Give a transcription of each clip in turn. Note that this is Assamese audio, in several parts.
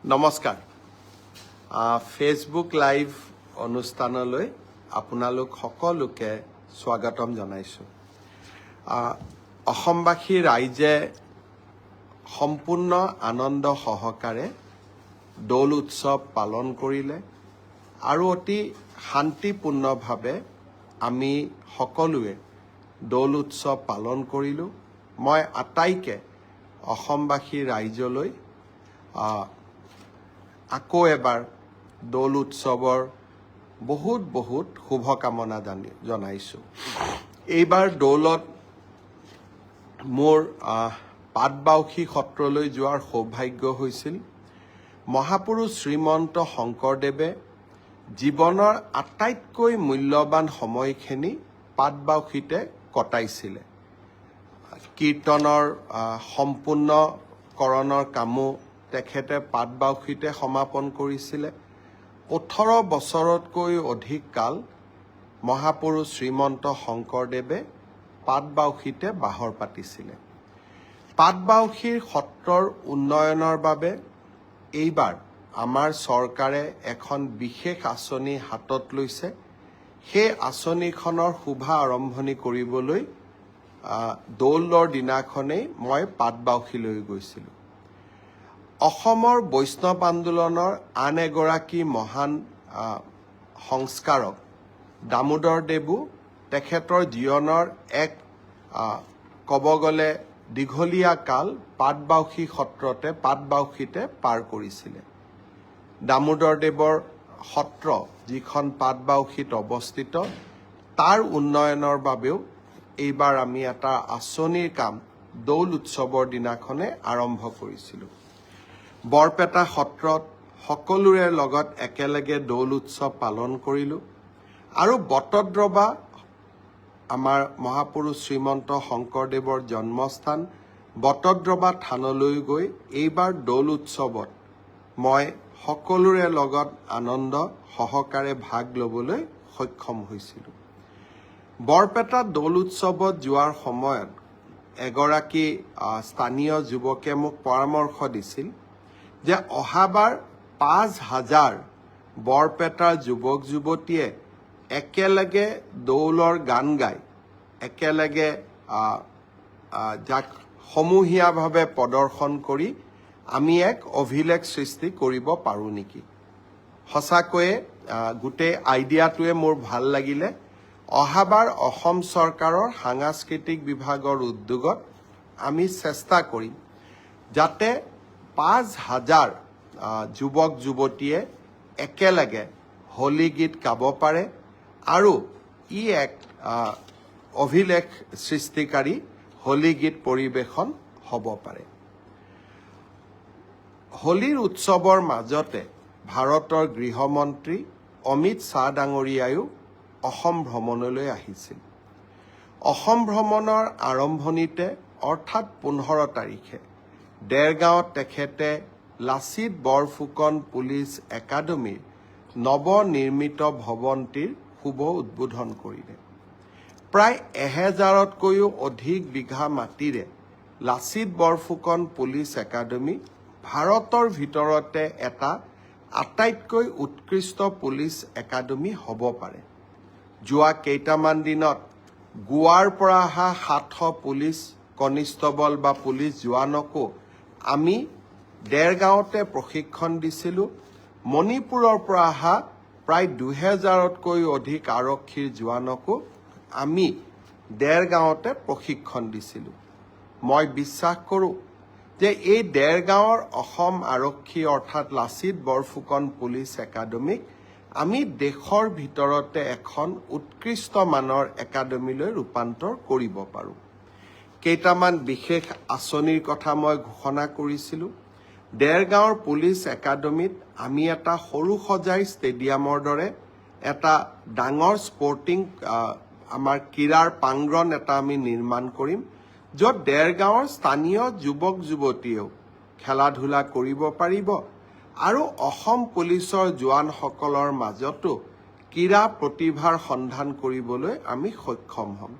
নমস্কাৰ। ফেচবুক লাইভ অনুষ্ঠানলৈ আপোনালোক সকলোকে স্বাগতম জনাইছোঁ। অসমবাসী ৰাইজে সম্পূৰ্ণ আনন্দ সহকাৰে দৌল উৎসৱ পালন কৰিলে আৰু অতি শান্তিপূৰ্ণভাৱে আমি সকলোৱে দৌল উৎসৱ পালন কৰিলোঁ। মই আটাইকে অসমবাসী ৰাইজলৈ আকৌ এবাৰ দৌল উৎসৱৰ বহুত বহুত শুভকামনা জনাইছোঁ। এইবাৰ দৌলত মোৰ পাটবাউসী সত্ৰলৈ যোৱাৰ সৌভাগ্য হৈছিল। মহাপুৰুষ শ্ৰীমন্ত শংকৰদেৱে জীৱনৰ আটাইতকৈ মূল্যৱান সময়খিনি পাটবাউসীতে কটাইছিলে। কীৰ্তনৰ সম্পূৰ্ণকৰণৰ কামো তেখেতে পাটবাউসীতে সমাপন কৰিছিলে। 18 বছৰতকৈ অধিক কাল মহাপুৰুষ শ্ৰীমন্ত শংকৰদেৱে পাটবাউসীতে বাহৰ পাতিছিলে। পাটবাউসীৰ সত্ৰৰ উন্নয়নৰ বাবে এইবাৰ আমাৰ চৰকাৰে এখন বিশেষ আঁচনি হাতত লৈছে। সেই আঁচনিখনৰ শুভ আৰম্ভণি কৰিবলৈ দৌলৰ দিনাখনেই মই পাটবাউসীলৈ গৈছিলোঁ। অসমৰ বৈষ্ণৱ আন্দোলনৰ আন এগৰাকী মহান সংস্কাৰক দামোদৰ দেৱো তেখেতৰ জীৱনৰ এক ক'ব গ'লে দীঘলীয়া কাল পাটবাউসী সত্ৰতে, পাটবাউসীতে পাৰ কৰিছিলে। দামোদৰ দেৱৰ সত্ৰ যিখন পাটবাউসীত অৱস্থিত, তাৰ উন্নয়নৰ বাবেও এইবাৰ আমি এটা আঁচনিৰ কাম দৌল উৎসৱৰ দিনাখনে আৰম্ভ কৰিছিলোঁ। বৰপেটা সত্ৰত সকলোৰে লগত একেলগে দৌল উৎসৱ পালন কৰিলোঁ আৰু বটদ্ৰৱা, আমাৰ মহাপুৰুষ শ্ৰীমন্ত শংকৰদেৱৰ জন্মস্থান বটদ্ৰৱা থানলৈ গৈ এইবাৰ দৌল উৎসৱত মই সকলোৰে লগত আনন্দ সহকাৰে ভাগ ল'বলৈ সক্ষম হৈছিলোঁ। বৰপেটাত দৌল উৎসৱত যোৱাৰ সময়ত এগৰাকী স্থানীয় যুৱকে মোক পৰামৰ্শ দিছিল যে অহাবাৰ 5,000 বৰপেটাৰ যুৱক যুৱতীয়ে একেলগে দৌলৰ গান গাই একেলগে আহ, আহ, যাক সমূহীয়াভাৱে প্ৰদৰ্শন কৰি আমি এক অভিলেখ সৃষ্টি কৰিব পাৰোঁ নেকি। সঁচাকৈয়ে গোটেই আইডিয়াটোৱে মোৰ ভাল লাগিলে। অহাবাৰ অসম চৰকাৰৰ সাংস্কৃতিক বিভাগৰ উদ্যোগত আমি চেষ্টা কৰিম যাতে 5,000 যুৱক যুৱতীয়ে একেলগে হোলী গীত গাব পাৰে আৰু ই এক অভিলেখ সৃষ্টিকাৰী হোলী গীত পৰিৱেশন হ'ব পাৰে। হোলীৰ উৎসৱৰ মাজতে ভাৰতৰ গৃহমন্ত্ৰী অমিত শ্বাহ ডাঙৰীয়ায়ো অসম ভ্ৰমণলৈ আহিছিল। অসম ভ্ৰমণৰ আৰম্ভণিতে, অৰ্থাৎ 15 তাৰিখে দেৰগাঁৱত তেখেতে লাচিত বৰফুকন পুলিচ একাডেমীৰ নৱনিৰ্মিত ভৱনটিৰ শুভ উদ্বোধন কৰিলে। প্ৰায় 1000তকৈও অধিক বিঘা মাটিৰে লাচিত বৰফুকন পুলিচ একাডেমী ভাৰতৰ ভিতৰতে এটা আটাইতকৈ উৎকৃষ্ট পুলিচ একাডেমী হ'ব পাৰে। যোৱা কেইটামান দিনত গোৱাৰ পৰা অহা 700 পুলিচ কনিষ্টবল বা পুলিচ জোৱানকো আমি দেৰগাঁৱতে প্ৰশিক্ষণ দিছিলোঁ। মণিপুৰৰ পৰা অহা প্ৰায় 2000তকৈ অধিক আৰক্ষীৰ জোৱানকো আমি দেৰগাঁৱতে প্ৰশিক্ষণ দিছিলোঁ। মই বিশ্বাস কৰোঁ যে এই দেৰগাঁৱৰ অসম আৰক্ষী, অৰ্থাৎ লাচিত বৰফুকন পুলিচ একাডেমীক আমি দেশৰ ভিতৰতে এখন উৎকৃষ্ট মানৰ একাডেমীলৈ ৰূপান্তৰ কৰিব পাৰোঁ। কেইটামান বিশেষ আঁচনিৰ কথা মই ঘোষণা কৰিছিলোঁ। দেৰগাঁৱৰ পুলিচ একাডেমীত আমি এটা সৰু সজাই ষ্টেডিয়ামৰ দৰে এটা ডাঙৰ স্পৰ্টিং আমাৰ ক্ৰীড়াৰ প্ৰাংগণ এটা আমি নিৰ্মাণ কৰিম, য'ত দেৰগাঁৱৰ স্থানীয় যুৱক যুৱতীয়েও খেলা ধূলা কৰিব পাৰিব আৰু অসম পুলিচৰ জোৱানসকলৰ মাজতো ক্ৰীড়া প্ৰতিভাৰ সন্ধান কৰিবলৈ আমি সক্ষম হ'ম।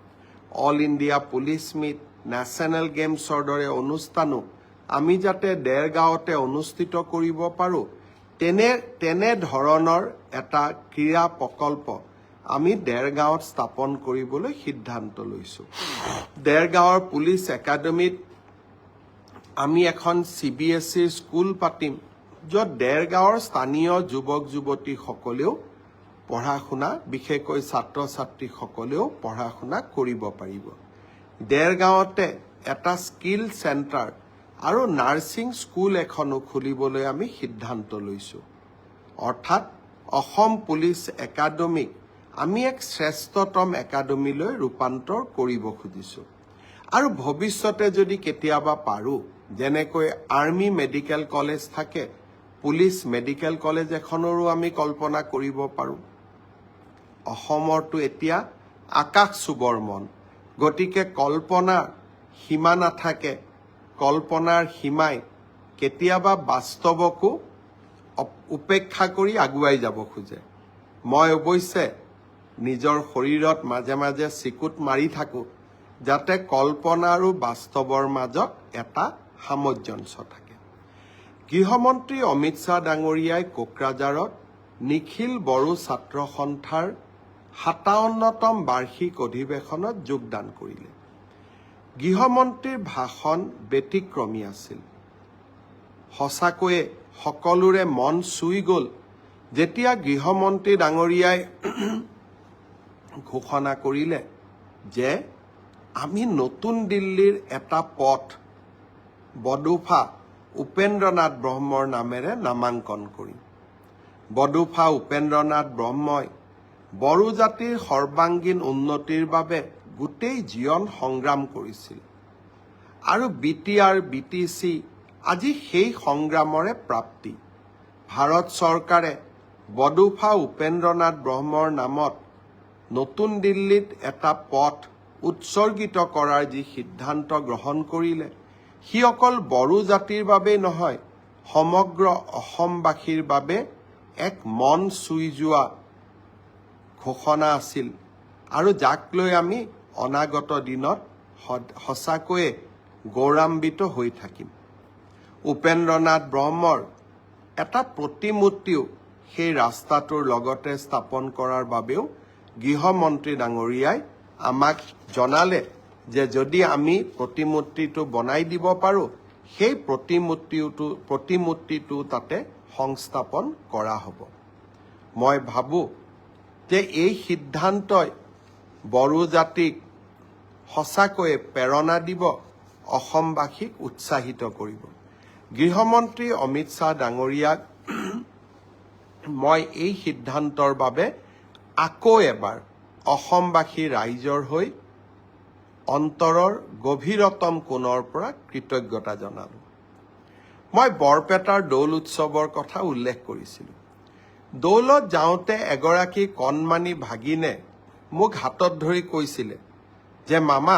All India Police Meet, National গেমছৰ দৰে অনুষ্ঠানো আমি যাতে দেৰগাঁৱতে অনুষ্ঠিত কৰিব পাৰোঁ, তেনে ধৰণৰ এটা ক্ৰীড়া প্ৰকল্প আমি দেৰগাঁৱত স্থাপন কৰিবলৈ সিদ্ধান্ত লৈছোঁ। দেৰগাঁৱৰ পুলিচ একাডেমীত আমি এখন চিবিএছইৰ স্কুল পাতিম, য'ত দেৰগাঁৱৰ স্থানীয় যুৱক যুৱতীসকলেও পঢ়া শুনা, বিশেষকৈ ছাত্ৰ ছাত্ৰীসকলেও পঢ়া শুনা কৰিব পাৰিব। দেৰগাঁৱতে এটা স্কিল চেণ্টাৰ আৰু নাৰ্ছিং স্কুল এখনো খুলিবলৈ আমি সিদ্ধান্ত লৈছোঁ। অৰ্থাৎ অসম পুলিচ একাডেমীক আমি এক শ্ৰেষ্ঠতম একাডেমীলৈ ৰূপান্তৰ কৰিব খুজিছোঁ। আৰু ভৱিষ্যতে যদি কেতিয়াবা পাৰোঁ, যেনেকৈ আৰ্মি মেডিকেল কলেজ থাকে, পুলিচ মেডিকেল কলেজ এখনৰো আমি কল্পনা কৰিব পাৰোঁ। অসমৰতো এতিয়া আকাশ চুবৰ মন, গতিকে কল্পনাৰ সীমা নাথাকে। কল্পনাৰ সীমাই কেতিয়াবা বাস্তৱকো উপেক্ষা কৰি আগুৱাই যাব খোজে। মই অৱশ্যে নিজৰ শৰীৰত মাজে মাজে চিকুট মাৰি থাকোঁ, যাতে কল্পনা আৰু বাস্তৱৰ মাজত এটা সামঞ্জস্য থাকে। গৃহমন্ত্ৰী অমিত শ্বাহ ডাঙৰীয়াই কোকৰাঝাৰত নিখিল বড়ো ছাত্ৰ সন্থাৰ 57তম বাৰ্ষিক অধিৱেশনত যোগদান কৰিলে। গৃহমন্ত্ৰীৰ ভাষণ ব্যতিক্ৰমী আছিল। সঁচাকৈয়ে সকলোৰে মন চুই গ'ল যেতিয়া গৃহমন্ত্ৰী ডাঙৰীয়াই ঘোষণা কৰিলে যে আমি নতুন দিল্লীৰ এটা পথ বডোফা উপেন্দ্ৰনাথ ব্ৰহ্মৰ নামেৰে নামাংকন কৰিম। বডোফা উপেন্দ্ৰনাথ ব্ৰহ্মই বড়ো জাতিৰ সৰ্বাংগীন উন্নতিৰ বাবে গোটেই জীৱন সংগ্ৰাম কৰিছিল আৰু বিটিআৰ, বিটিচি আজি সেই সংগ্ৰামৰে প্ৰাপ্তি। ভাৰত চৰকাৰে বডোফা উপেন্দ্ৰনাথ ব্ৰহ্মৰ নামত নতুন দিল্লীত এটা পথ উৎসৰ্গিত কৰাৰ যি সিদ্ধান্ত গ্ৰহণ কৰিলে, সি অকল বড়ো জাতিৰ বাবেই নহয়, সমগ্ৰ অসমবাসীৰ বাবে এক মন চুই যোৱা ঘোষণা আছিল আৰু যাক লৈ আমি অনাগত দিনত সঁচাকৈয়ে গৌৰৱান্বিত হৈ থাকিম। উপেন্দ্ৰনাথ ব্ৰহ্মৰ এটা প্ৰতিমূৰ্তিও সেই ৰাস্তাটোৰ লগতে স্থাপন কৰাৰ বাবেও গৃহমন্ত্ৰী ডাঙৰীয়াই আমাক জনালে যে যদি আমি প্ৰতিমূৰ্তিটো বনাই দিব পাৰোঁ, সেই প্ৰতিমূৰ্তিটো তাতে সংস্থাপন কৰা হ'ব। মই ভাবোঁ যে এই সিদ্ধান্তই বড়ো জাতিক সঁচাকৈয়ে প্ৰেৰণা দিব, অসমবাসীক উৎসাহিত কৰিব। গৃহমন্ত্ৰী অমিত শ্বাহ ডাঙৰীয়াক মই এই সিদ্ধান্তৰ বাবে আকৌ এবাৰ অসমবাসী ৰাইজৰ হৈ অন্তৰৰ গভীৰতম কোণৰ পৰা কৃতজ্ঞতা জনালোঁ। মই বৰপেটাৰ দৌল উৎসৱৰ কথা উল্লেখ কৰিছিলোঁ। দৌলত যাওঁতে এগৰাকী কণমানি ভাগিনে মোক হাতত ধৰি কৈছিলে যে মামা,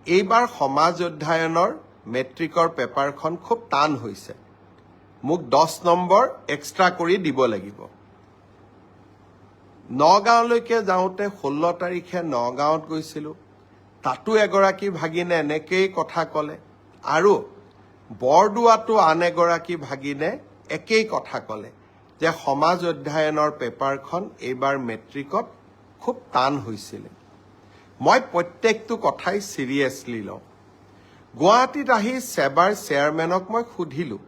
এইবাৰ সমাজ অধ্যয়নৰ মেট্ৰিকৰ পেপাৰখন খুব টান হৈছে, মোক 10 নম্বৰ এক্সট্ৰা কৰি দিব লাগিব। নগাঁৱলৈকে যাওঁতে, 16 তাৰিখে নগাঁৱত গৈছিলোঁ, তাতো এগৰাকী ভাগিনে এনেকেই কথা ক'লে আৰু বৰদোৱাতো আন এগৰাকী ভাগিনে একেই কথা ক'লে যে সমাজ অধ্যয়নৰ পেপাৰখন এইবাৰ মেট্ৰিকত খুব টান হৈছিলে। মই প্ৰত্যেকটো কথাই চিৰিয়াছলি লওঁ। গুৱাহাটীত আহি ছেবাৰ চেয়াৰমেনক মই সুধিলোঁ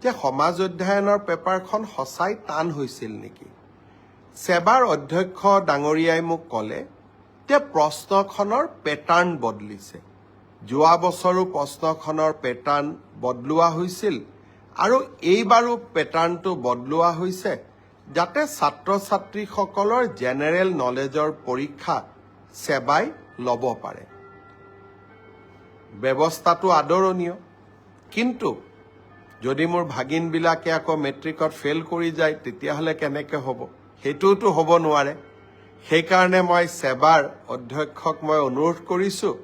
যে সমাজ অধ্যয়নৰ পেপাৰখন সঁচাই টান হৈছিল নেকি? ছেবাৰ অধ্যক্ষ ডাঙৰীয়াই মোক ক'লে যে প্ৰশ্নখনৰ পেটাৰ্ণ বদলিছে। যোৱা বছৰো প্ৰশ্নখনৰ পেটাৰ্ণ বদলোৱা হৈছিল আৰু এইবাৰো পেটাৰ্ণটো বদলোৱা হৈছে, যাতে ছাত্ৰ ছাত্ৰীসকলৰ জেনেৰেল নলেজৰ পৰীক্ষা ছেবাই ল'ব পাৰে। ব্যৱস্থাটো আদৰণীয়, কিন্তু যদি মোৰ ভাগিনবিলাকে আকৌ মেট্ৰিকত ফেইল কৰি যায়, তেতিয়াহ'লে কেনেকে হ'ব? সেইটোতো হ'ব নোৱাৰে। সেইকাৰণে মই ছেবাৰ অধ্যক্ষক মই অনুৰোধ কৰিছোঁ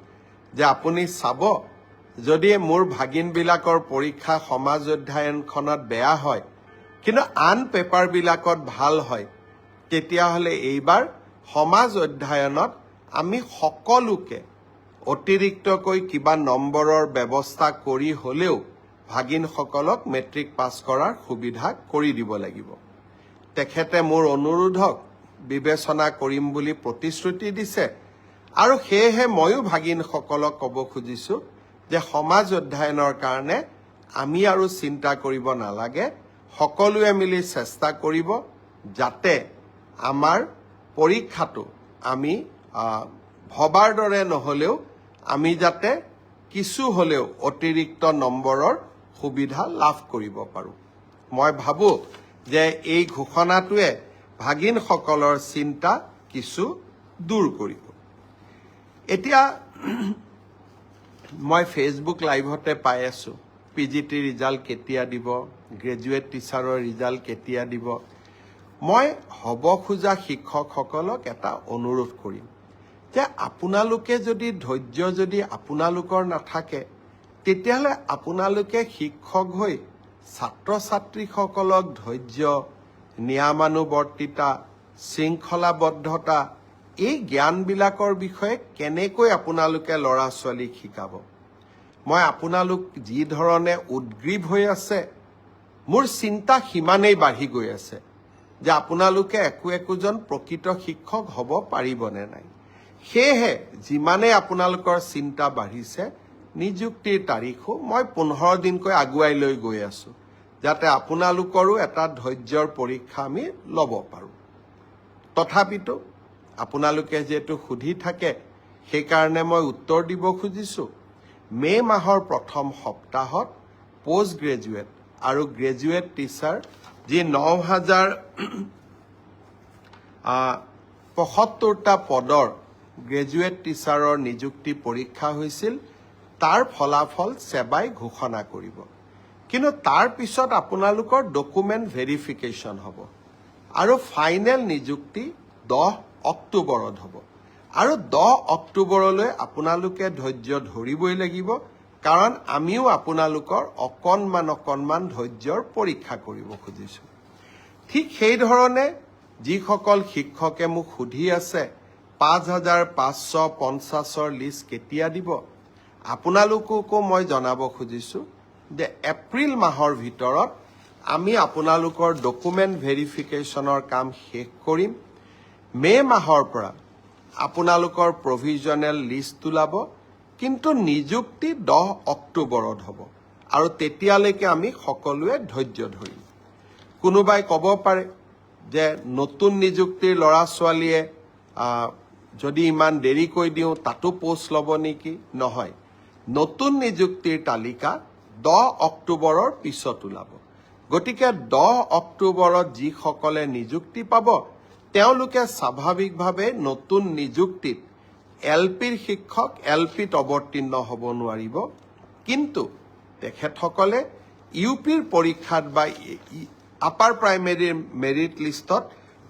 যে আপুনি চাব, যদি মোৰ ভাগিনবিলাকৰ পৰীক্ষা সমাজ অধ্যয়নখনত বেয়া হয় কিন্তু আন পেপাৰবিলাকত ভাল হয়, তেতিয়াহ'লে এইবাৰ সমাজ অধ্যয়নত আমি সকলোকে অতিৰিক্তকৈ কিবা নম্বৰৰ ব্যৱস্থা কৰি হ'লেও ভাগিনসকলক মেট্ৰিক পাছ কৰাৰ সুবিধা কৰি দিব লাগিব। তেখেতে মোৰ অনুৰোধক বিবেচনা কৰিম বুলি প্ৰতিশ্ৰুতি দিছে আৰু সেয়েহে ময়ো ভাগিনসকলক ক'ব খুজিছোঁ যে সমাজ অধ্যয়নৰ কাৰণে আমি আৰু চিন্তা কৰিব নালাগে। সকলোৱে মিলি চেষ্টা কৰিব যাতে আমাৰ পৰীক্ষাটো আমি ভবাৰ দৰে নহ'লেও আমি যাতে কিছু হ'লেও অতিৰিক্ত নম্বৰৰ সুবিধা লাভ কৰিব পাৰোঁ। মই ভাবোঁ যে এই ঘোষণাটোৱে ভাগিনসকলৰ চিন্তা কিছু দূৰ কৰিব। এতিয়া মই ফেচবুক লাইভতে পাই আছোঁ, পিজিটি ৰিজাল্ট কেতিয়া দিব, গ্ৰেজুৱেট টিচাৰৰ ৰিজাল্ট কেতিয়া দিব। মই হ'ব খোজা শিক্ষকসকলক এটা অনুৰোধ কৰিম যে আপোনালোকে যদি ধৈৰ্য যদি আপোনালোকৰ নাথাকে, তেতিয়াহ'লে আপোনালোকে শিক্ষক হৈ ছাত্ৰ ছাত্ৰীসকলক ধৈৰ্য, নিয়মানুৱৰ্তিতা, শৃংখলাবদ্ধতা এই জ্ঞানবিলাকৰ বিষয়ে কেনেকৈ আপোনালোকে ল'ৰা ছোৱালীক শিকাব? মই আপোনালোক যি ধৰণে উদ্গ্ৰীৱ হৈ আছে, মোৰ চিন্তা সিমানেই বাঢ়ি গৈ আছে যে আপোনালোকে একো একোজন প্ৰকৃত শিক্ষক হ'ব পাৰিবনে নাই। সেয়েহে যিমানেই আপোনালোকৰ চিন্তা বাঢ়িছে, নিযুক্তিৰ তাৰিখো মই 15 দিনকৈ আগুৱাই লৈ গৈ আছো, যাতে আপোনালোকৰো এটা ধৈৰ্যৰ পৰীক্ষা আমি ল'ব পাৰোঁ। তথাপিতো আপোনালোকে যিহেতু সুধি থাকে, সেইকাৰণে মই উত্তৰ দিব খুজিছোঁ। মে' মাহৰ প্ৰথম সপ্তাহত পষ্ট গ্ৰেজুৱেট আৰু গ্ৰেজুৱেট টিচাৰ যি 9075টা পদৰ গ্ৰেজুৱেট টিচাৰৰ নিযুক্তি পৰীক্ষা হৈছিল, তাৰ ফলাফল ছেবাই ঘোষণা কৰিব। কিন্তু তাৰ পিছত আপোনালোকৰ ডকুমেণ্ট ভেৰিফিকেশ্যন হ'ব আৰু ফাইনেল নিযুক্তি 10 অক্টোবৰত হ'ব। আৰু 10 অক্টোবৰলৈ আপোনালোকে ধৈৰ্য ধৰিবই লাগিব, কাৰণ আমিও আপোনালোকৰ অকণমান অকণমান ধৈৰ্যৰ পৰীক্ষা কৰিব খুজিছোঁ। ঠিক সেইধৰণে যিসকল শিক্ষকে মোক সুধি আছে 5550ৰ লিষ্ট কেতিয়া দিব, আপোনালোককো মই জনাব খুজিছোঁ যে এপ্ৰিল মাহৰ ভিতৰত আমি আপোনালোকৰ ডকুমেণ্ট ভেৰিফিকেশ্যনৰ কাম শেষ কৰিম। মে' মাহৰ পৰা আপোনালোকৰ প্ৰভিজনেল লিষ্ট ওলাব, কিন্তু নিযুক্তি 10 অক্টোবৰত হ'ব আৰু তেতিয়ালৈকে আমি সকলোৱে ধৈৰ্য ধৰিম। কোনোবাই ক'ব পাৰে যে নতুন নিযুক্তিৰ ল'ৰা ছোৱালীয়ে যদি ইমান দেৰিকৈ দিওঁ, তাতো পোষ্ট ল'ব নেকি? নহয়, নতুন নিযুক্তিৰ তালিকা 10 অক্টোবৰৰ পিছত ওলাব। গতিকে 10 অক্টোবৰত যিসকলে নিযুক্তি পাব, তেওঁলোকে স্বাভাৱিকভাৱে নতুন নিযুক্তিত এল পিৰ শিক্ষক এল পিত অৱতীৰ্ণ হ'ব নোৱাৰিব, কিন্তু তেখেতসকলে ইউ পিৰ পৰীক্ষাত বা আপাৰ প্ৰাইমেৰীৰ মেৰিট লিষ্টত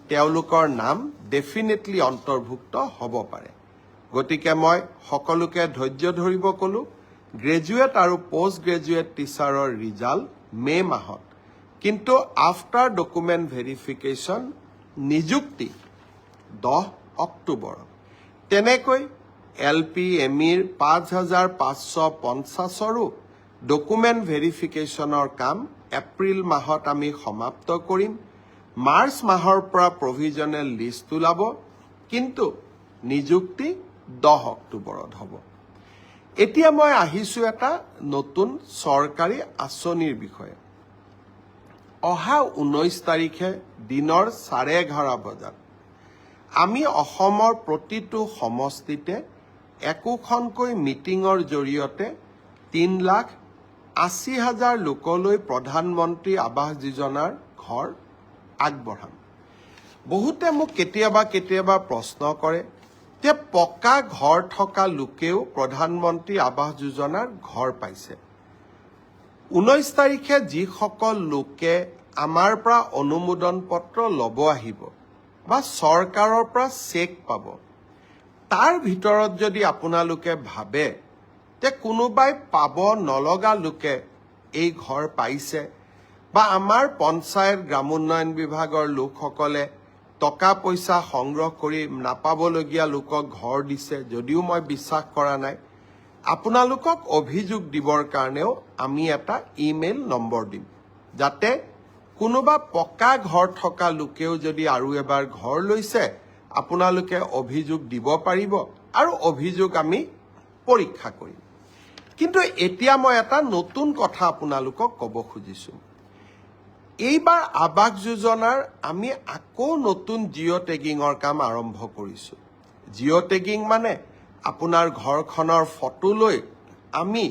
তেওঁলোকৰ নাম ডেফিনেটলি অন্তৰ্ভুক্ত হ'ব পাৰে। গতিকে মই সকলোকে ধৈৰ্য ধৰিব ক'লো। গ্ৰেজুৱেট আৰু পষ্ট গ্ৰেজুৱেট টিচাৰৰ ৰিজাল্ট মে' মাহত, কিন্তু আফটাৰ ডকুমেণ্ট ভেৰিফিকেশ্যন নিযুক্তি 10 অক্টোবৰত। তেনেকৈ এল পি, এম ইৰ 5550ৰো ডকুমেণ্ট ভেৰিফিকেশ্যনৰ কাম এপ্ৰিল মাহত আমি সমাপ্ত কৰিম। মাৰ্চ মাহৰ পৰা প্ৰভিজনেল লিষ্ট ওলাব, কিন্তু নিযুক্তি 10 অক্টোবৰত হ'ব। এতিয়া মই আহিছোঁ এটা নতুন চৰকাৰী আঁচনিৰ বিষয়ে। অহা 19 তাৰিখে দিনৰ 11:30 বজাত আমি অসমৰ প্ৰতিটো সমষ্টিতে একোখনকৈ মিটিঙৰ জৰিয়তে 3,80,000 লোকলৈ প্ৰধানমন্ত্ৰী আৱাস যোজনাৰ ঘৰ আগবঢ়াম। বহুতে মোক কেতিয়াবা কেতিয়াবা প্ৰশ্ন কৰে যে পকা ঘৰ থকা লোকেও প্ৰধানমন্ত্ৰী আৱাস যোজনাৰ ঘৰ পাইছে। 19 তাৰিখে যিসকল লোকে আমাৰ পৰা অনুমোদন পত্ৰ ল'ব আহিব বা চৰকাৰৰ পৰা চেক পাব, তাৰ ভিতৰত যদি আপোনালোকে ভাবে যে কোনোবাই পাব নলগা লোকে এই ঘৰ পাইছে বা আমাৰ পঞ্চায়ত গ্ৰামোন্নয়ন বিভাগৰ লোকসকলে টকা পইচা সংগ্ৰহ কৰি নাপাবলগীয়া লোকক ঘৰ দিছে, যদিও মই বিশ্বাস কৰা নাই, আপোনালোকক অভিযোগ দিবৰ কাৰণেও আমি এটা ইমেইল নম্বৰ দিম, যাতে কোনোবা পকা ঘৰ থকা লোকেও যদি আৰু এবাৰ ঘৰ লৈছে, আপোনালোকে অভিযোগ দিব পাৰিব আৰু অভিযোগ আমি পৰীক্ষা কৰিম। কিন্তু এতিয়া মই এটা নতুন কথা আপোনালোকক ক'ব খুজিছোঁ। এইবাৰ আৱাস যোজনাৰ আমি আকৌ নতুন জিঅ' টেগিঙৰ কাম আৰম্ভ কৰিছোঁ। জিঅ' টেগিং মানে আপোনাৰ ঘৰখনৰ ফটো লৈ আমি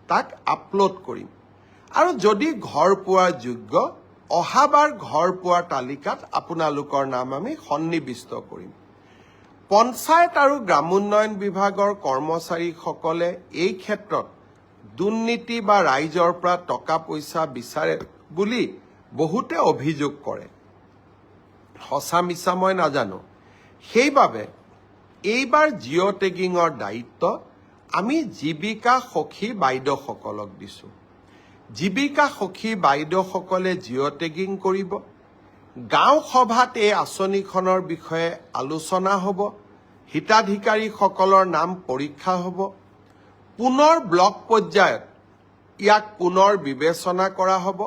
তাক আপলোড কৰিম আৰু যদি ঘৰ পোৱাৰ যোগ্য, অহাবাৰ ঘৰ পোৱাৰ তালিকাত আপোনালোকৰ নাম আমি সন্নিৱিষ্ট কৰিম। পঞ্চায়ত আৰু গ্ৰামোন্নয়ন বিভাগৰ কৰ্মচাৰীসকলে এই ক্ষেত্ৰত দুৰ্নীতি বা ৰাইজৰ পৰা টকা পইচা বিচাৰে বুলি বহুতে অভিযোগ কৰে। সঁচা মিছা মই নাজানো। সেইবাবে এইবাৰ জিঅ' টেগিঙৰ দায়িত্ব আমি জীৱিকা সখী বাইদেউসকলক দিছোঁ। জীৱিকা সখী বাইদেউসকলে জিঅ' টেগিং কৰিব। গাঁও সভাত এই আঁচনিখনৰ বিষয়ে আলোচনা হ'ব, হিতাধিকাৰীসকলৰ নাম পৰীক্ষা হ'ব, পুনৰ ব্লক পৰ্যায়ত ইয়াক পুনৰ বিবেচনা কৰা হ'ব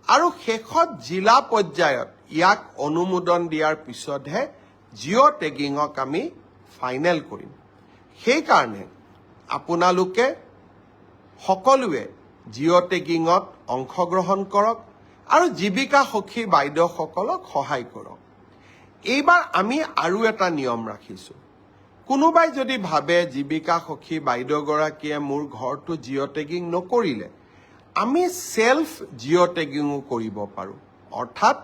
আৰু শেষত জিলা পৰ্যায়ত ইয়াক অনুমোদন দিয়াৰ পিছতহে জিঅ' টেগিঙক আমি ফাইনেল কৰিম। সেইকাৰণে আপোনালোকে সকলোৱে জিঅ' টেগিঙত অংশগ্ৰহণ কৰক আৰু জীৱিকা সখী বাইদেউসকলক সহায় কৰক। এইবাৰ আমি আৰু এটা নিয়ম ৰাখিছোঁ। কোনোবাই যদি ভাবে জীৱিকা সখী বাইদেউগৰাকীয়ে মোৰ ঘৰটো জিঅ' টেগিং নকৰিলে, আমি চেল্ফ জিঅ' টেগিঙো কৰিব পাৰোঁ। অৰ্থাৎ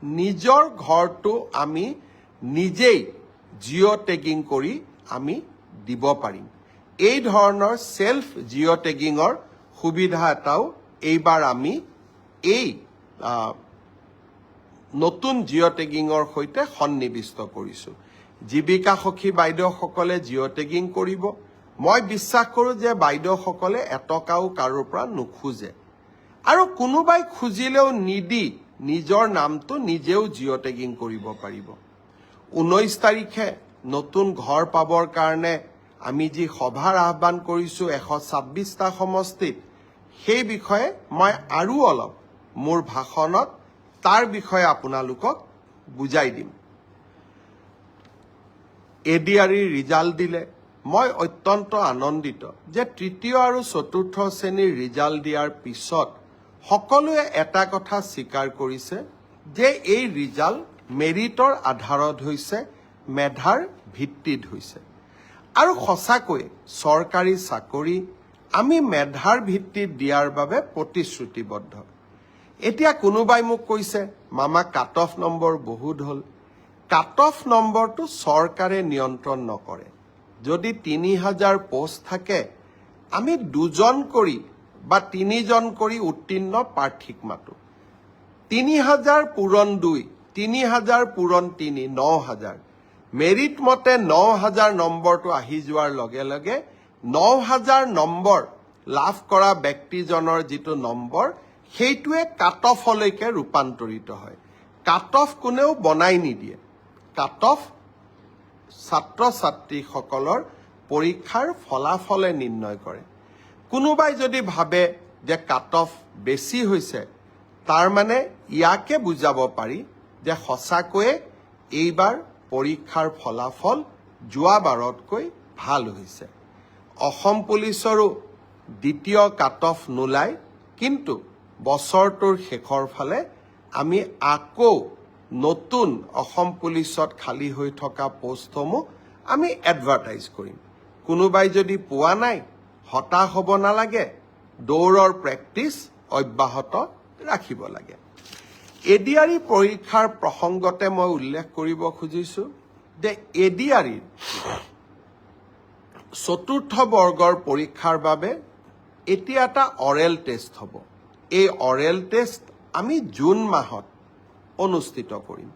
নিজৰ ঘৰটো আমি নিজেই জিঅ' টেগিং কৰি আমি দিব পাৰিম। এই ধৰণৰ চেল্ফ জিঅ' টেগিঙৰ সুবিধা এটাও এইবাৰ আমি এই নতুন জিঅ' টেগিঙৰ সৈতে সন্নিৱিষ্ট কৰিছোঁ। জীৱিকা সখী বাইদেউসকলে জিঅ' টেগিং কৰিব। মই বিশ্বাস কৰোঁ যে বাইদেউসকলে এটকাও কাৰোৰ পৰা নোখোজে আৰু কোনোবাই খুজিলেও নিদি নিজৰ নামটো নিজেও জিঅ' টেগিং কৰিব পাৰিব। 19 তাৰিখে নতুন ঘৰ পাবৰ কাৰণে আমি যি সভাৰ আহ্বান কৰিছোঁ 126টা সমষ্টিত, সেই বিষয়ে মই আৰু অলপ মোৰ ভাষণত তাৰ বিষয়ে আপোনালোকক বুজাই দিম। এডিআৰিৰ ৰিজাল্ট দিলে। মই অত্যন্ত আনন্দিত যে তৃতীয় আৰু চতুৰ্থ শ্ৰেণীৰ ৰিজাল্ট দিয়াৰ পিছত সকলোৱে এটা কথা স্বীকাৰ কৰিছে যে এই ৰিজাল্ট মেৰিটৰ আধাৰত হৈছে, মেধাৰ ভিত্তিত হৈছে। আৰু সঁচাকৈয়ে চৰকাৰী চাকৰি আমি মেধাৰ ভিত্তিত দিয়াৰ বাবে প্ৰতিশ্ৰুতিবদ্ধ। এতিয়া কোনোবাই মোক কৈছে, "মামা, কাট অফ নম্বৰ বহুত হ'ল।" কাট অফ নম্বৰটো চৰকাৰে নিয়ন্ত্ৰণ নকৰে। যদি 3000 পষ্ট থাকে, আমি দুজন কৰি বা তিনিজন কৰি উত্তীৰ্ণ প্ৰাৰ্থীক মাতো। 3000 পূৰণ দুই, 3000 পূৰণ তিনি, 9000। মেৰিট মতে 9000 নম্বৰটো আহি যোৱাৰ লগে লগে 9000 নম্বৰ লাভ কৰা ব্যক্তিজনৰ যিটো নম্বৰ, সেইটোৱে কাট অফলৈকে ৰূপান্তৰিত হয়। কাট অফ কোনেও বনাই নিদিয়ে। কাট অফ ছাত্ৰ ছাত্ৰীসকলৰ পৰীক্ষাৰ ফলাফলে নিৰ্ণয় কৰে। কোনোবাই যদি ভাবে যে কাট অফ বেছি হৈছে, তাৰ মানে ইয়াকে বুজাব পাৰি যে সঁচাকৈয়ে এইবাৰ পৰীক্ষাৰ ফলাফল যোৱাবাৰতকৈ ভাল হৈছে। অসম পুলিচৰো দ্বিতীয় কাট অফ নোলায়, কিন্তু বছৰটোৰ শেষৰ ফালে আমি আকৌ নতুন অসম পুলিচত খালী হৈ থকা পষ্টসমূহ আমি এডভাৰটাইজ কৰিম। কোনোবাই যদি পোৱা নাই, হতাশ হ'ব নালাগে। দৌৰৰ প্ৰেক্টিচ অব্যাহত ৰাখিব লাগে। এডিআৰি পৰীক্ষাৰ প্ৰসংগতে মই উল্লেখ কৰিব খুজিছোঁ যে এডিআৰিৰ চতুৰ্থ বৰ্গৰ পৰীক্ষাৰ বাবে এতিয়া এটা অৰেল টেষ্ট হ'ব। এই অৰেল টেষ্ট আমি জুন মাহত অনুষ্ঠিত কৰিম।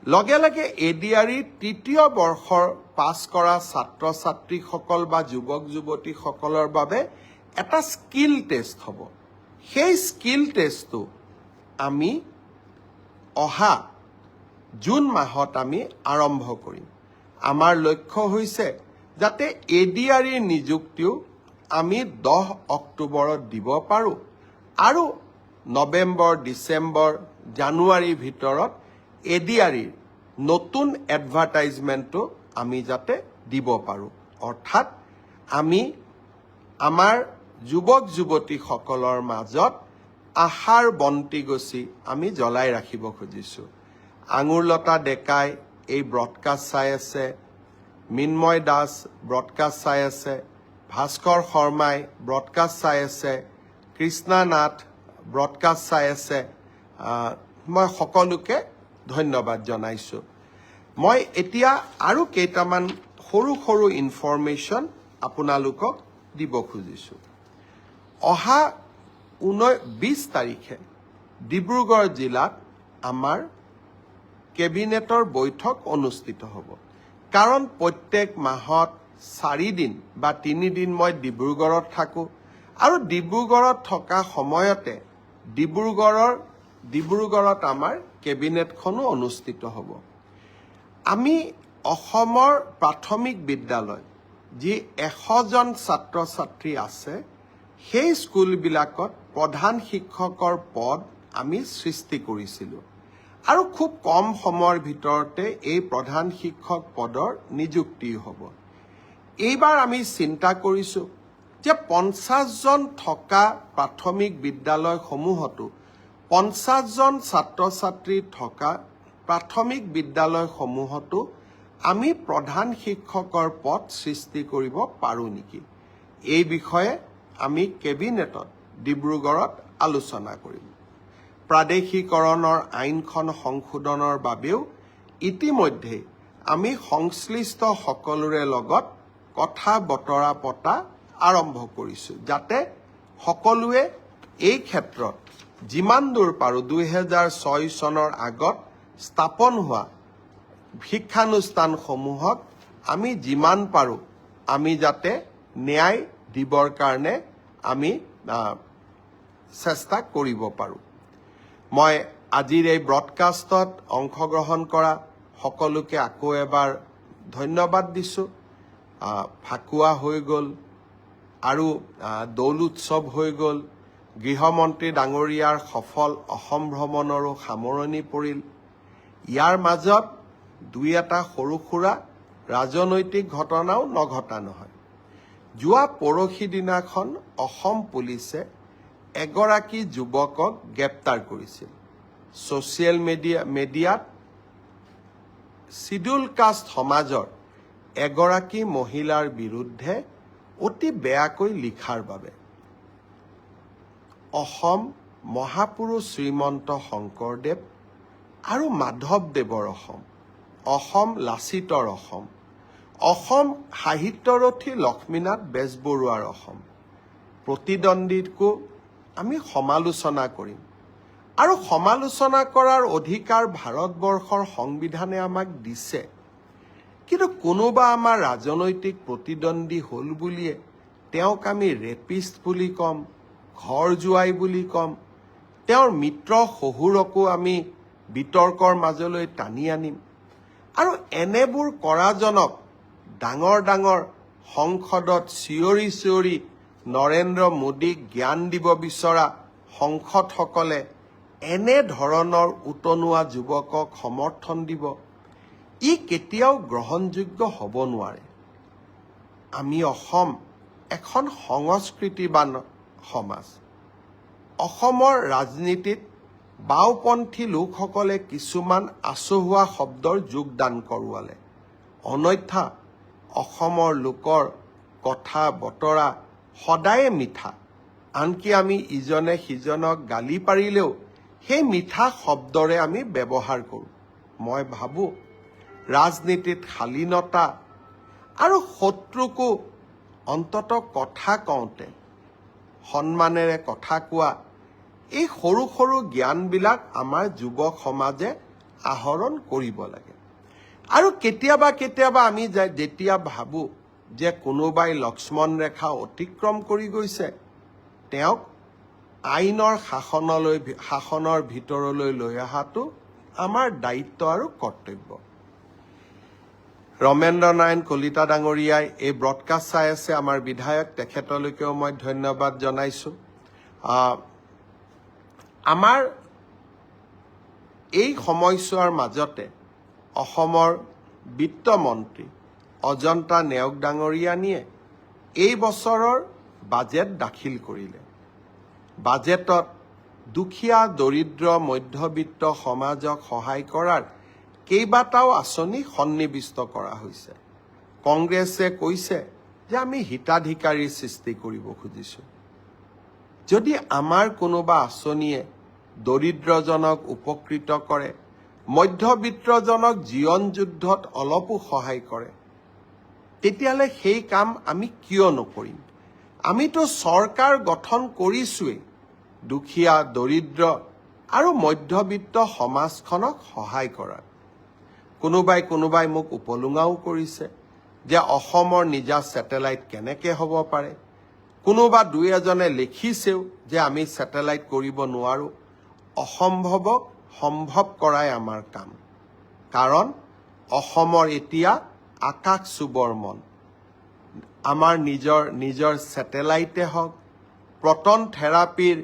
লগে লগে এডিআৰি তৃতীয় বৰ্ষৰ পাছ কৰা ছাত্ৰ ছাত্ৰীসকল বা যুৱক যুৱতীসকলৰ বাবে এটা স্কিল টেষ্ট হ'ব। সেই স্কিল টেষ্টটো আমি অহা জুন মাহত আমি আৰম্ভ কৰিম। আমাৰ লক্ষ্য হৈছে যাতে এডিআৰিৰ নিযুক্তিও আমি 10 অক্টোবৰত দিব পাৰোঁ আৰু নৱেম্বৰ, ডিচেম্বৰ, জানুৱাৰীৰ ভিতৰত এডিআৰিৰ নতুন এডভাৰটাইজমেণ্টটো আমি যাতে দিব পাৰোঁ। অৰ্থাৎ আমি আমাৰ যুৱক যুৱতীসকলৰ মাজত আশাৰ বন্তি গছি আমি জ্বলাই ৰাখিব খুজিছোঁ। আঙুৰলতা ডেকাই এই ব্ৰডকাষ্ট চাই আছে, মৃন্ময় দাস ব্ৰডকাষ্ট চাই আছে, ভাস্কৰ শৰ্মাই ব্ৰডকাষ্ট চাই আছে, কৃষ্ণা নাথ ব্ৰডকাষ্ট চাই আছে। মই সকলোকে ধন্যবাদ জনাইছোঁ। মই এতিয়া আৰু কেইটামান সৰু সৰু ইনফৰমেশ্যন আপোনালোকক দিব খুজিছোঁ। অহা 20 তাৰিখে ডিব্ৰুগড় জিলাত আমাৰ কেবিনেটৰ বৈঠক অনুষ্ঠিত হ'ব, কাৰণ প্ৰত্যেক মাহত 4 দিন বা 3 দিন মই ডিব্ৰুগড়ত থাকোঁ আৰু ডিব্ৰুগড়ত থকা সময়তে ডিব্ৰুগড়ত আমাৰ কেবিনেটখনো অনুষ্ঠিত হ'ব। আমি অসমৰ প্ৰাথমিক বিদ্যালয় যি 100জন ছাত্ৰ ছাত্ৰী আছে, সেই স্কুলবিলাকত প্ৰধান শিক্ষকৰ পদ আমি সৃষ্টি কৰিছিলোঁ আৰু খুব কম সময়ৰ ভিতৰতে এই প্ৰধান শিক্ষক পদৰ নিযুক্তি হ'ব। এইবাৰ আমি চিন্তা কৰিছোঁ যে 50জন থকা প্ৰাথমিক বিদ্যালয়সমূহতো, 50জন ছাত্ৰ ছাত্ৰী থকা প্ৰাথমিক বিদ্যালয়সমূহতো আমি প্ৰধান শিক্ষকৰ পদ সৃষ্টি কৰিব পাৰোঁ নেকি, এই বিষয়ে আমি কেবিনেটত ডিব্ৰুগড়ত আলোচনা কৰিম। প্ৰাদেশিকৰণৰ আইনখন সংশোধনৰ বাবেও ইতিমধ্যে আমি সংশ্লিষ্ট সকলোৰে লগত কথা বতৰা পতা আৰম্ভ কৰিছোঁ, যাতে সকলোৱে এই ক্ষেত্ৰত যিমান দূৰ পাৰোঁ 2006 চনৰ আগত স্থাপন হোৱা শিক্ষানুষ্ঠানসমূহক আমি যিমান পাৰোঁ আমি যাতে ন্যায় দিবৰ কাৰণে আমি চেষ্টা কৰিব পাৰোঁ। মই আজিৰ এই ব্ৰডকাষ্টত অংশগ্ৰহণ কৰা সকলোকে আকৌ এবাৰ ধন্যবাদ দিছোঁ। ফাকুৱা হৈ গ'ল আৰু দৌল উৎসৱ হৈ গ'ল, গৃহমন্ত্ৰী ডাঙৰীয়াৰ সফল অসম ভ্ৰমণৰো সামৰণি পৰিল। ইয়াৰ মাজত দুই এটা সৰু সুৰা ৰাজনৈতিক ঘটনাও নঘটা নহয়। যোৱা পৰহি দিনাখন অসম পুলিচে এগৰাকী যুৱকক গ্ৰেপ্তাৰ কৰিছিল ছ'চিয়েল মিডিয়াত চিডিউল কাষ্ট সমাজৰ এগৰাকী মহিলাৰ বিৰুদ্ধে অতি বেয়াকৈ লিখাৰ বাবে। অসম মহাপুৰুষ শ্ৰীমন্ত শংকৰদেৱ আৰু মাধৱদেৱৰ অসম, অসম লাচিতৰ অসম, অসম সাহিত্যৰথী লক্ষ্মীনাথ বেজবৰুৱাৰ অসম। প্ৰতিদ্বন্দ্বীকো আমি সমালোচনা কৰিম আৰু সমালোচনা কৰাৰ অধিকাৰ ভাৰতবৰ্ষৰ সংবিধানে আমাক দিছে। কিন্তু কোনোবা আমাৰ ৰাজনৈতিক প্ৰতিদ্বন্দ্বী হ'ল বুলিয়ে তেওঁক আমি ৰেপিষ্ট বুলি ক'ম, ঘৰ জোৱাই বুলি ক'ম, তেওঁৰ মিত্ৰ শহুৰকো আমি বিতৰ্কৰ মাজলৈ টানি আনিম আৰু এনেবোৰ কৰাজনক ডাঙৰ ডাঙৰ সংসদত চিঞৰি চিঞৰি নৰেন্দ্ৰ মোদীক জ্ঞান দিব বিচৰা সাংসদসকলে এনে ধৰণৰ উতনুৱা যুৱকক সমৰ্থন দিব, ই কেতিয়াও গ্ৰহণযোগ্য হ'ব নোৱাৰে। আমি অসম এখন সংস্কৃতিবান সমাজ। অসমৰ ৰাজনীতিত বাওঁপন্থী লোকসকলে কিছুমান আচহুৱা শব্দৰ যোগদান কৰোৱালে, অন্যথা অসমৰ লোকৰ কথা বতৰা সদায়ে মিঠা। আনকি আমি ইজনে সিজনক গালি পাৰিলেও সেই মিঠা শব্দৰে আমি ব্যৱহাৰ কৰোঁ। মই ভাবোঁ ৰাজনীতিত শালীনতা আৰু শত্ৰুকো অন্ততঃ কথা কওঁতে সন্মানেৰে কথা কোৱা, এই সৰু সৰু জ্ঞানবিলাক আমাৰ যুৱক সমাজে আহৰণ কৰিব লাগে। আৰু কেতিয়াবা কেতিয়াবা আমি যেতিয়া ভাবোঁ যে কোনোবাই লক্ষ্মণ ৰেখা অতিক্ৰম কৰি গৈছে, তেওঁক আইনৰ শাসনৰ ভিতৰলৈ লৈ অহাটো আমাৰ দায়িত্ব আৰু কৰ্তব্য। ৰমেন্দ্ৰ নাৰায়ণ কলিতা ডাঙৰীয়াই এই ব্ৰডকাষ্ট চাই আছে, আমাৰ বিধায়ক, তেখেতলৈকেও মই ধন্যবাদ জনাইছোঁ। আমাৰ এই সময়ছোৱাৰ মাজতে অসমৰ বিত্তমন্ত্ৰী অজন্তা নেওগ ডাঙৰীয়ানীয়ে এই বছৰৰ বাজেট দাখিল কৰিলে। বাজেটত দুখীয়া, দৰিদ্ৰ, মধ্যবিত্ত সমাজক সহায় কৰাৰ কেইবাটাও আঁচনি সন্নিৱিষ্ট কৰা হৈছে। কংগ্ৰেছে কৈছে যে আমি হিতাধিকাৰীৰ সৃষ্টি কৰিব খুজিছোঁ। যদি আমাৰ কোনোবা আঁচনিয়ে দৰিদ্ৰজনক উপকৃত কৰে, মধ্যবিত্তজনক জীৱন যুদ্ধত অলপো সহায় কৰে, তেতিয়াহ'লে সেই কাম আমি কিয় নকৰিম? আমিতো চৰকাৰ গঠন কৰিছোৱেই দুখীয়া, দৰিদ্ৰ আৰু মধ্যবিত্ত সমাজখনক সহায় কৰাৰ। কোনোবাই কোনোবাই মোক উপলুঙাও কৰিছে যে অসমৰ নিজা ছেটেলাইট কেনেকে হ'ব পাৰে। কোনোবা দুই এজনে লিখিছেও যে আমি ছেটেলাইট কৰিব নোৱাৰো। অসম্ভৱক সম্ভৱ কৰাই আমাৰ কাম, কাৰণ অসমৰ এতিয়া আকাশ চুবৰ মন। আমাৰ নিজৰ নিজৰ ছেটেলাইটে হওক, প্ৰটন থেৰাপীৰ,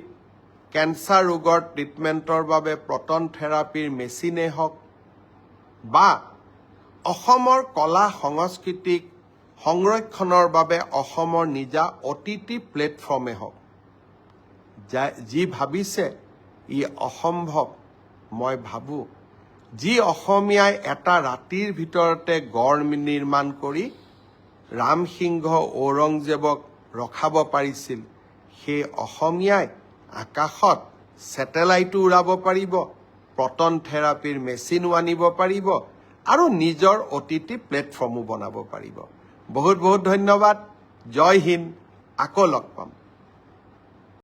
কেঞ্চাৰ ৰোগৰ ট্ৰিটমেণ্টৰ বাবে প্ৰটন থেৰাপীৰ মেচিনেই হওক বা অসমৰ কলা সংস্কৃতিক সংৰক্ষণৰ বাবে অসমৰ নিজা অ'টিটি প্লেটফৰ্মে হওক, যি ভাবিছে ই অসম্ভৱ, মই ভাবোঁ যি অসমীয়াই এটা ৰাতিৰ ভিতৰতে গড় নিৰ্মাণ কৰি ৰামসিংহ ঔৰংজেবক ৰখাব পাৰিছিল, সেই অসমীয়াই আকাশত ছেটেলাইটো উৰাব পাৰিব, প্ৰটন থেৰাপীৰ মেচিনো আনিব পাৰিব আৰু নিজৰ অ'টিটি প্লেটফৰ্মো বনাব পাৰিব। বহুত বহুত ধন্যবাদ। জয় হিন্দ। আকৌ লগ পাম।